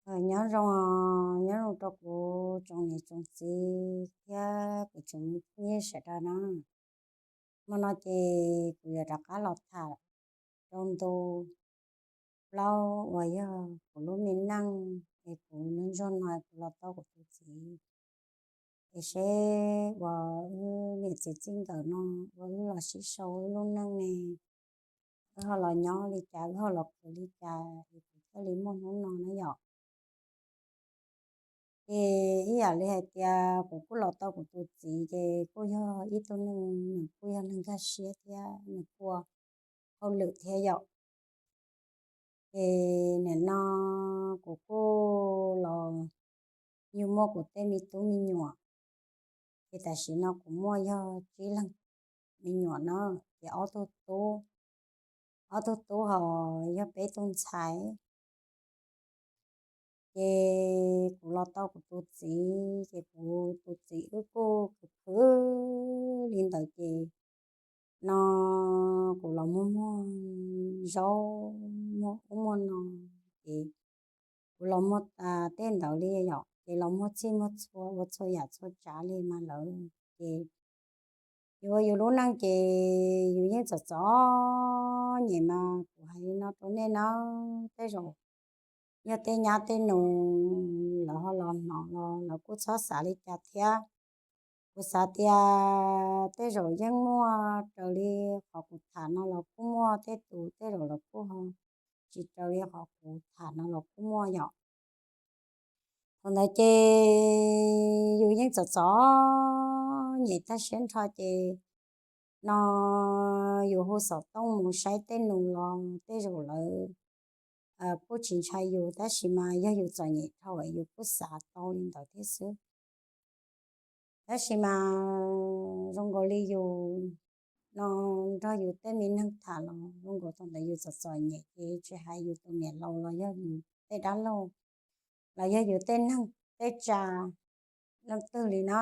Nyob zoo, nyob zoo rau kuv tsoom niam tsoom txiv thiab kuv tsoom me phooj ywg sawv daws na. Hmo no ces kuv yuav rov qab los tham rau ntu plaub uas yog kuv lub me neej es kuv nyob ntsuag no kuv los tau kuv tus txiv, es seb uas wb niam txiv txij nkawm no uas wb los sib sau wb lub neej ne, wb ho los nyob li cas, wb ho los khwv li cas es kuv thiaj li muaj hnub no na yom. Ces ib yam li hais tias kuv kuj los tau kuv tus txiv ces kuj yog ib tug neeg nws kuj yog neeg nkag siab thiab nws kuj hauj lwm thiab yom. Ces nim no kuv kuj los yug muaj kuv tej me tub me nyuam, ces tam sim no kuv muaj yog tsib leeg me nyuam na, ces ob tug tub, ob tug tub ho yog peb tug ntxhais. Ces kuv los tau kuv tus txiv ces kuv tus txiv wb kuj khwv khwv li ntawd ces no kuv los muag muag zaub muag ub muag no, ces kuv los muag tas tej ntawd li yom, ces los muag txhij muag txhua ua txhua yam txhua tsav li mas lawm ces yus ua yus lub neej ces yus yeej txom txom nyem mas kuv hais li no rau nej na, tej zaum yog tej nyab tej nus lawv ho los hnov los lawv kuj txhob xav li cas thiab. Kuv xav tias tej zaum yeej muaj raws li qhov kuv tham no los kuj muaj tej tus, tej zaum lawv kuj ho tsis raws li qhov kuv tham no los kuj muaj yom. Thaum ntawd ces yus yeej txom txom nyem tag siab nrho ces no yus hu xov tooj mus saib tej nus los tej zaum lawv kuj tsis ntshai yus, tab sis mas yog yus txom nyem dhau yus kuj xav tau li ntawd thiab xwb. Tab sis mas zoo nkaus li yus no nrog yus tej me neeg tham los zoo nkaus thaum ntawd yus txom txom nyem ces tsis hais yus tus niam laus los yog yus tej dab laug los yog yus tej neeg tej tsa leej twg li na,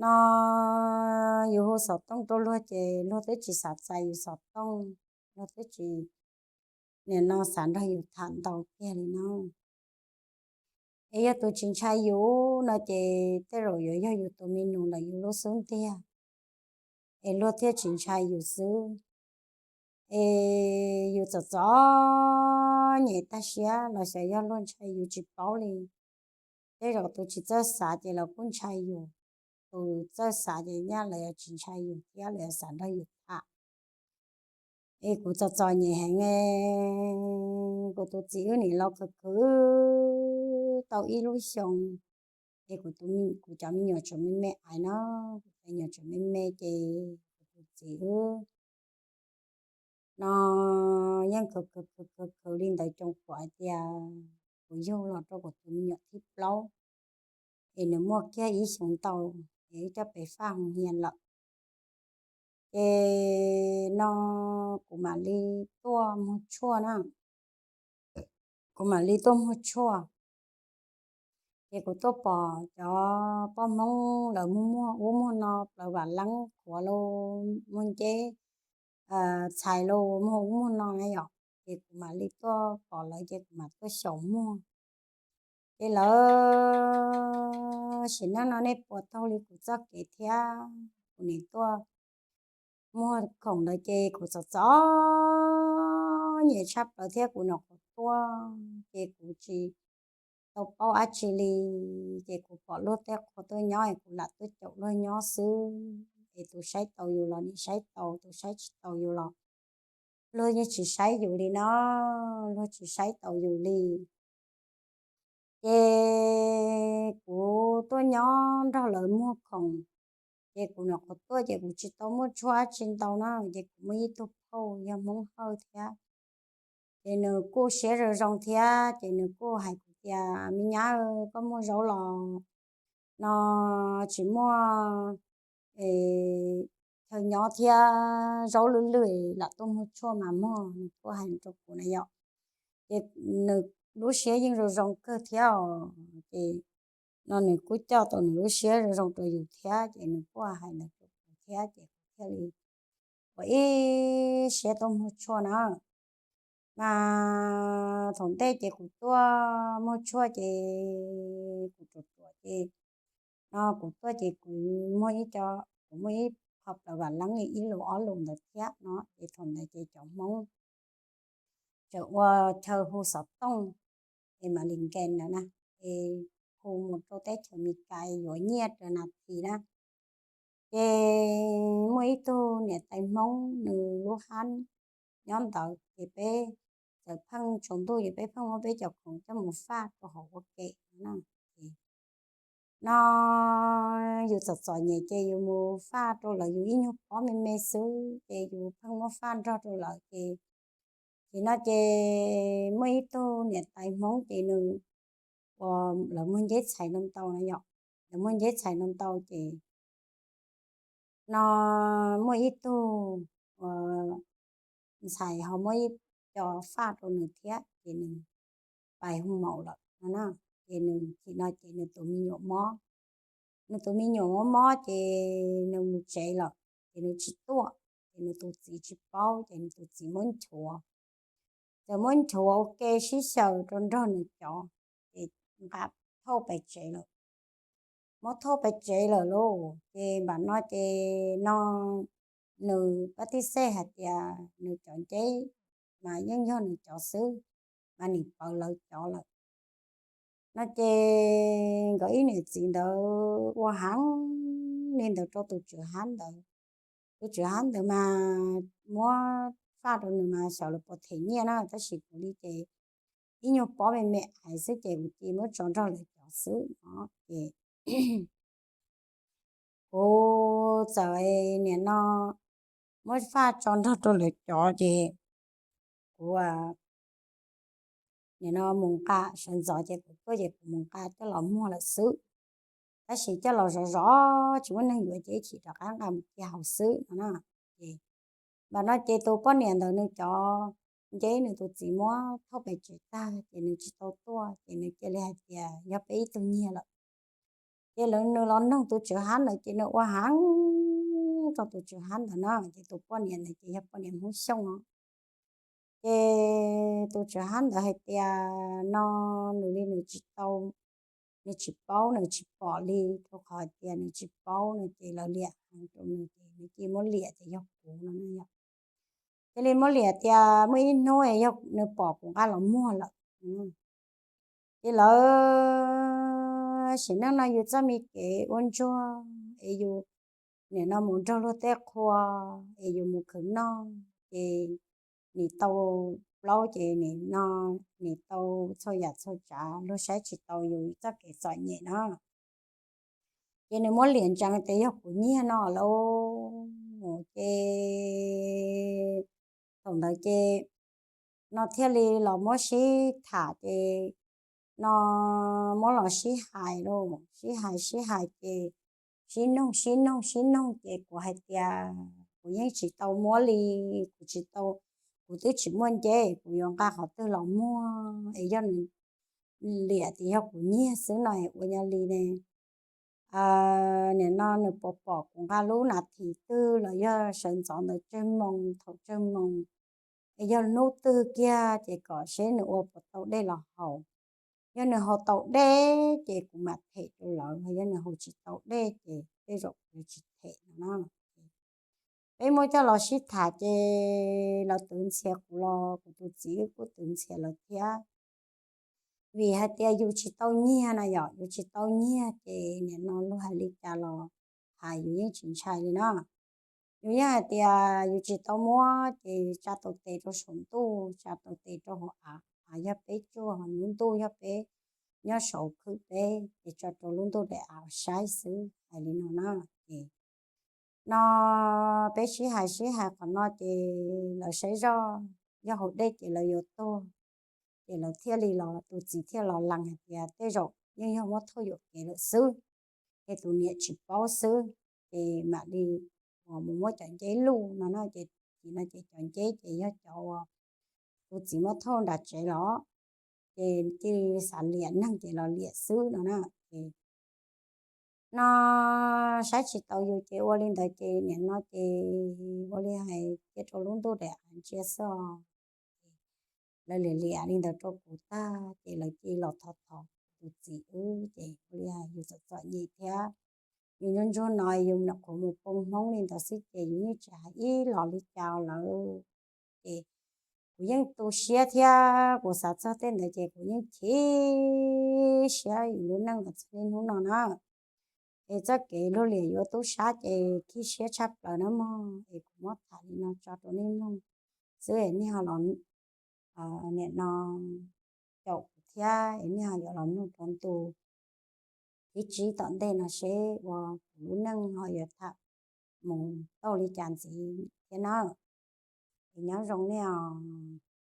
no yus hu xov tooj rau luag ces luag twb tsis xav txais yus xov tooj, luag twb tsis nim no xav nrog yus tham ntau kiag li no. Es yog tus tsis ntshai yus no ces tej zaum yuav yog yus tus me nus ntawm yus lub xub ntiag, es luag thiaj tsis ntshai yus xwb. Es yus txom txom nyem tag siab los xyov yog luag ntshai yus tsis paub li. Tej zaum tus tsis txawj xav ces lawv kuj ntshai yus, tus txawj xav ces nyaj lawv yuav tsis ntshai yus thiab lawv yuav xav nrog yus tham. Es kuv txom txom nyem heev, kuv tus txiv wb nim los khwv khwv tau ib lub xyoo, es kuv cov me nyuam tseem me me aiv no, kuv cov me nyuam tseem me me ces kuv tus txiv wb no yeej khwv khwv khwv khwv khwv li ntawd coos kuv hais tias kuv yug los rau kuv tus me nyuam thib plaub, es nws muaj kiag ib xyoos ntau, es wb coj pem faj hoo hias lawm. Ces no kuv mam li tuaj muag tshuaj na, kuv mam li tuaj muag tshuaj. Ces kuv tuaj pom cov poj Hmoob lawv muag muag ub muag no plaws vam leeb qhuav lauj, muag nceb txhais lauj, muag ub muag no na yom. Ces kuv mam li tuaj pom lawv ces kuv mam tuaj xyaum muag. Ces lawv sim neej no nej puas taug li kuv txoj kev thiab, kuv nim tuaj muag khoom ntawd ces kuv txom txom nyem tshaj plaws thiab kuv nyuam qhuav tuaj ces kuv tsis tau paub dab tsi li. Ces kuv pom luag tej qhua tuaj nyob es kuv lam tuaj caum luag nyob xwb, es tus saib taus yus los nim saib taus, tus saib tsis taus yus los luag yeej tsis saib yus li no, luag tsis saib taus yus li. Ces kuv tuaj nyob nrog lawv muag khoom, ces kuv nyuam qhuav tuaj ces kuv tsis tau muaj tshuaj dab tsi ntau na, ces kuv muaj ib tug phauj yog Hmoob Hawj thiab, ces nws kuj siab zoo zoo thiab, ces nws kuj hais kuv tias, me nyab, koj muag zaub los no tsis muaj chaw nyob thiab, zaub lwj lwj lam tuaj muag tshuaj mas muag, nws kuj hais rau kuv na yom. Ces nws lub siab yeej zoo zoo kawg thiab os, ces no nws kuj coj tau nws lub siab zoo zoo rau yus thiab, ces nws kuj hais ntawd rau kuv thiab, ces kuv thiaj li ua ib siab tuaj muag tshuaj na. Mas thaum ntej ces kuv tuaj muag tshuaj ces kuv ruam ruam ces no kuv tuaj ces kuv muag ib co, kuv muaj ib qho plaws vam leeb ib lus ob lus ntawd thiab no ces thaum ntawd ces cov Hmoob tseem ua chaw hu xov tooj es mam li nkees ntawd na, es hu mus rau teb chaws Amelikas yuav nyiaj raws nas this na. Ces muaj ib tug niam tais Hmoob nws lub hab nyob ntawd ces peb txawm pheej tsaus ntuj ces peb pheej muab peb cov khoom coj mus faj rau hauv ua ke no. No yus txom txom nyem ces yus mus faj rau lawv yus ib nyuag pob me me xwb ces yus pheej muab faj nrog rau lawv ces, ces no ces muaj ib tug niam tais Hmoob ces nws, uas lawv muag nceb txhais no ntau no yom, lawv muag nceb txhais no ntau ces no muaj ib tug ntxhais ho muab ib co faj rau nws thiab ces nws pais hu maum lawm no na. Ces nws txij no ces nws tus me nyuam mob, nws tus me nyuam mob mob ces nws mus tsev lawm ces nws tsis tuaj, ces nws tus txiv tsis paub ces nws tus txiv muab nchuav, ces muab nchuav ua ke sib xyaw rau nrog nws cov, ces nqa thauj pais tsev lawm. Muab thauj pais tsev lawm lauj, ces npam no ces no nws pab tij xej hais tias nws cov nceb mas yeej yog nws cov xwb, mas nim pawv lawv cov lawm no ces nkawd ib niam txiv ntawd ua heev li ntawd rau tus tswv hab ntawd. Tus tswv hab ntawd mas muab faj rau nws mas xyov lawv puas them nyiaj na, tab sis kuv li ces ib nyuag pob me me ais xwb ces kuv cia muab tso nrog lawv cov xwb no ces kuv txawm nim no muab faj tso nrog rau lawv cov ces kuv nim no mus nqa, sawv ntxov ces kuv tuaj ces kuv mus nqa coj los muag lawm xwb, tab sis coj los zov zov tsis muaj neeg yuav ces ib chim rov qab nqa mus cia hauv xwb no na. Ces npam no ces tus poj niam ntawd nws cov nceb nws tus txiv muab thauj pais tsev tag ces nws tsis tau tuaj ces nws cia li hais tias yog peb ib tug nyiag lawm. Ces lawv nws los noog tus tswv hab ntawd ces nws ua heev rau tus tswv hab ntawd na, ces tus poj niam ntawd ces yog poj niam Hmoob Xyooj os. Ces tus tswv hab ntawd hais tias no nws li nws tsis tau, nws tsis paub nws tsis pom li, rau qhov hais tias nws tsis paub no ces lawv liam heev rau nws ces nws cia muab liam tias yog kuv no na yom. Cia li muab liam tias muaj ib hnub yog nws pom kuv nqa los muag lawm. Ces lawv sim neej no yus txoj me kev ua ntsuag es yus nim no mus nrog luag tej qhua es yus mus khwv noj ces nim tau plaub ces nim no nim tau txhua yam txhua tsav luag saib tsis tau yus txoj kev txom nyem na. Ces nws muab liam ntsees tias yog kuv nyiag no lauj. Ces thaum ntawd ces no thiaj li los muab sib tham ces no muab los sib hais lauj, sib hais sib hais ces sib noog sib noog sib noog ces kuv hais tias kuv yeej tsis tau muab li, kuv tsis tau, kuv twb tsis muaj nceb kuv yuav nqa qhov twg los muag es yog nws liam tias yog kuv nyiag xwb no ua nyob li ne. Nim no nws puas pom kuv nqa lub nas this twg los yog sawv ntxov ntawd tsawg moos thaum tsawg moos, es yog hnub twg kiag ces kom seb nws ua puas tau dej los haus. Yog nws haus tau dej ces kuv mam them rau lawv, yog nws haus tsis tau dej ces tej zaum kuv yuav tsis them no na. Peb muab coj los sib tham ces lawv twv ntxhias kuv los kuv tus txiv wb kuj twv ntxhias lawv thiab. Vim hais tias yus tsis tau nyiag na yom, yus tsis tau nyiag ces nim no luag hais li cas los hais yus yeej tsis ntshai li na. Yus yeej hais tias yus tsis tau muab ces tsa tau tes rau saum ntuj, tsa tau tes rau hauv av, av yog peb tsuj, lub ntuj yog peb nyob saud khwb peb ces tso rau lub ntuj daim av saib xwb, hais li no na. Ces no peb sib hais sib hais qhov no ces lawv saib zoj, yog haus dej ces lawv yuav tuag. Ces lawv thiaj li los, tus txiv thiaj los lees hais tias tej zaum yeej yog muab thauj yuam kev lawm xwb, es tus niam tsis paub xwb, ces mam li mus muab cov nceb luj no na. Ces txiv no ces cov nceb ces yog cov uas tus txiv muab thauj nram tsev los, ces cia li xav liam neeg ces los liam xwb no na. Ces no saib tsis taus yus ces ua li ntawd ces nim no ces ua li hais cia rau lub ntuj daim av ntsia xwb os. lawv liam liam li ntawd rau kuv tag ces lawv cia li los thov thov tus txiv wb ces ua li yus txom txom nyem thiab yus ntsuag ntsuag no yus nyuam qhuav mus poob hmoob li ntawd xwb ces yus yeej tsis hais ib los li cas lawm. Ces kuv yeej tu siab thiab kuv xav txog tej ntawd ces kuv yeej chim siab yus lub neej los txog niaj hnub no na. Es txoj kev luag liam yuav tub sab ces khib siab tshaj plaws na mog. Es kuv muab tham li no tso rau nej mloog xwb es nej ho los nim no caum kuv thiab es nej ho yuav los mloog rau ntu thib tsib tom ntej no seb uas kuv lub neej ho yuav tham mus tau li cas ntxiv thiab na. Es nyob zoo nej os.